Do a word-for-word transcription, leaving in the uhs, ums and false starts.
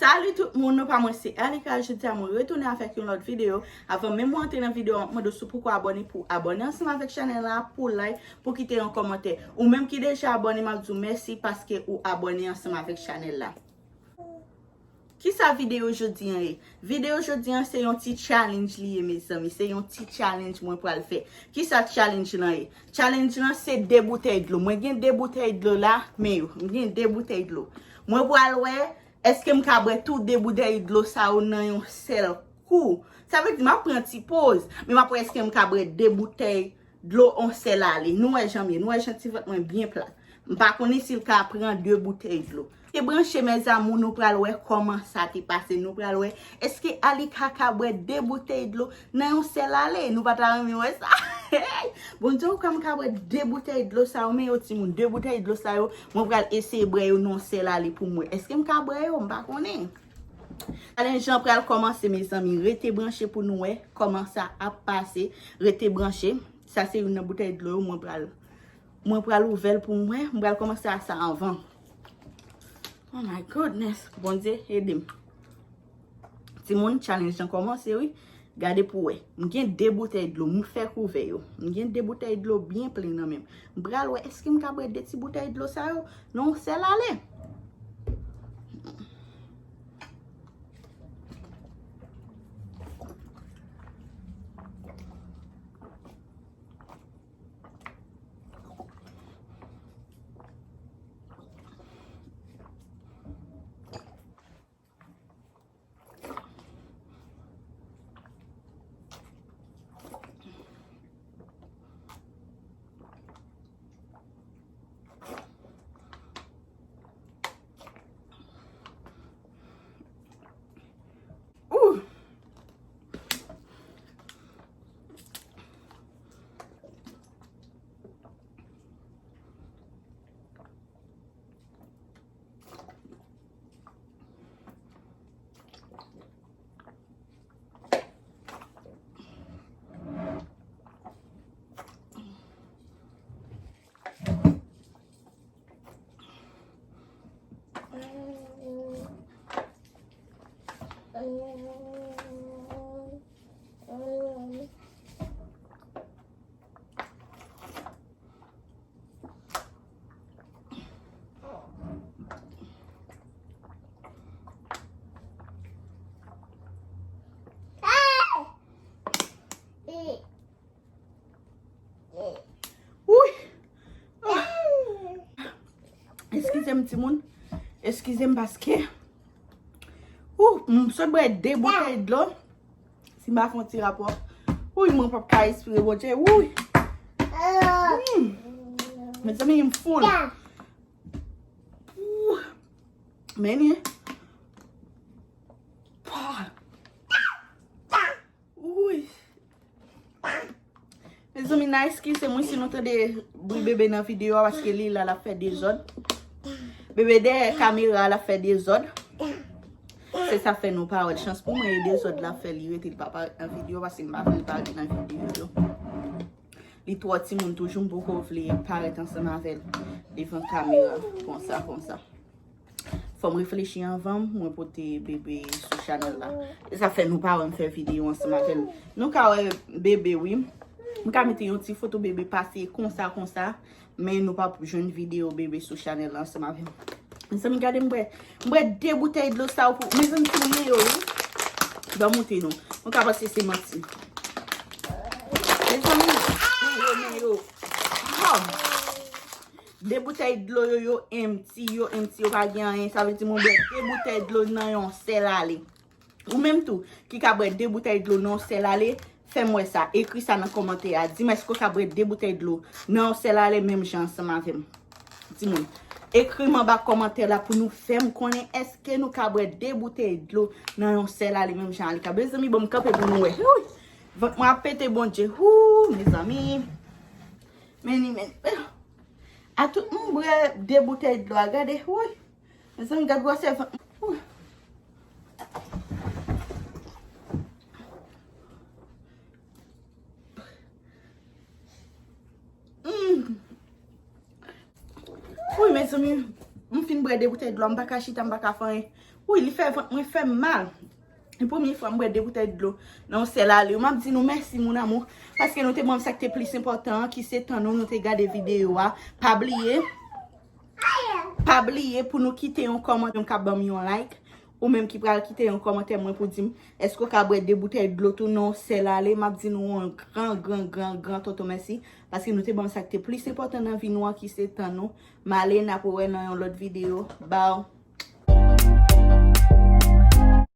Salut tout moun, non pa mwen se Alika. Jodi a mwen retounen avèk yon lòt videyo. Avan menm mwen antre nan videyo, mwen mande w si w poko abòne pou w abòne ansanm avèk chanèl la, pou w like, pou w kite yon kòmantè. Ou menm ki deja abòne, m ap di w mèsi paske ou abòne ansanm avèk chanèl la. Kisa videyo jodi an ye? Videyo jodi an se yon ti challenge li ye, mezanmi. Se yon ti challenge mwen pral fè. Kisa challenge lan ye? Challenge lan se de boutèy dlo. Mwen gen de boutèy dlo la, men yo. Mwen gen de boutèy dlo. Mwen pral wè, èske m ka bwè tou de boutèy dlo sa yo nan yon sèl kou? Sa vle di, m ap pran ti poz, men m ap wè èske m ka bwè de boutèy dlo on sèl ale. Nou wè jan m ye, nou wè jan ti vant mwen byen plat. M pa konnen si l ka pran de boutèy dlo. Te branche, mes amours, nou pral wè kòman sa te pase. Nou pral wè èske Alika ka bwè de boutèy dlo nan yon sèl ale. Nou pa ta renmen wè sa? Bondye, ou kwè m ka bwè de boutèy dlo sa yo? Men yo, timoun, de boutèy dlo sa yo, mwen pral eseye bwè yo nan yon sèl ale pou m wè. Èske m ka bwè yo? M pa konnen. Challenge lan pral kòmanse, mezanmi. Rete branche pou nou wè kòman sa ap pase. Rete branche. Sa se youn nan boutèy dlo yo. Mwen pral, mwen pral ouvè l pou mwen. Mwen pral kòmanse a sa anvan. Oh my goodness. Bondye, ede m. Timoun, challenge lan kòmanse, wi. Gade pou wè. M gen de boutèy dlo. M fè kouvè yo. M gen de boutèy dlo byen plen nan men m. M pral wè èske m ka bwè de ti boutèy dlo sa yo nan yon sèl ale. Ooh. Wouy! Ah! Eskize m, timoun. Eskize m paske, ou, m sot bwè de boutèy dlo. Si m pa fè yon ti rapò, wouy, mwen p ap ka respire, Bondye. Wouy! Hmm. Mezanmi, m full. Ooh. Men li. Pa. Wouy. Mezanmi, n a eskize mwen si nou tande bri bebe nan videyo a, paske li la, l ap fè dezòd. Bebe dèyè kamera a, l ap fè dezòd. Se sa fè nou pa wè l. Chans pou mwen, e dezòd l ap fè, li rete, li pa parèt nan videyo, paske m pa vle l parèt nan videyo yo. Li twò timoun toujou, m poko vle parèt ansanm avè l devan kamera, konsa, konsa. Fò m reflechi anvan mwen pote bebe sou chanèl la. E sa fè nou pa wè m fè videyo ansanm avè l. Nou ka wè bebe, wi. M ka mete yon ti foto bebe pase konsa, konsa. Men nou p ap jwenn videyo bebe sou chanèl la ansanm avè m. Mezanmi, gade m bwè. M bwè de boutèy dlo sa yo pou. Mezanmi, se men yo, wi. Ban m montre nou. Nou ka panse se manti. Mezanmi, men yo, men yo. Oh. De boutèy dlo yo, yo empty, yo empty, yo pa gen anyen. Sa vle di mwen bwè de boutèy dlo nan yon sèl ale. Ou menm tou, ki ka bwè de boutèy dlo nan yon sèl ale, fè m wè sa. Ekri sa nan kòmantè a. Di m èske w ka bwè de boutèy dlo nan yon sèl ale menm jan ansanm avè m. Timoun, ekri m anba kòmantè la pou nou fè m konnen èske nou ka bwè de boutèy dlo nan yon sèl ale menm jan Alika. Mezanmi, ban m kanpe pou nou wè. Wouy! Vant mwen ap pete, Bondye. Wou, mezanmi. Men li, men. A tout moun bwè de boutèy dlo a, gade, wouy. Mezanmi, gad gwosè vant mwen. Wouy. Mm. Wouy, mezanmi, m fin bwè de boutèy dlo, m pa ka chita, m pa ka fè anyen. Wi, li fè vant mwen fè m mal. E premye fwa m bwè de boutèy dlo nan yon sèl ale. M ap di nou mèsi, mon amour, paske nou te ban m sa ki te plis enpòtan an, ki se tan nou, nou te gade videyo a. Pa bliye, pa bliye pou nou kite yon kòmantè, menm k ap ban m yon like, ou menm ki pral kite yon kòmantè mwen pou di m, èske w ka bwè de boutèy dlo tou nan yon sèl ale? M ap di nou yon gran, gran, gran, gran tonton mèsi, paske nou te ban m sa ki te plis enpòtan nan vi nou an, ki se tan nou. M ale, n ap wè nan yon lòt videyo. Baw.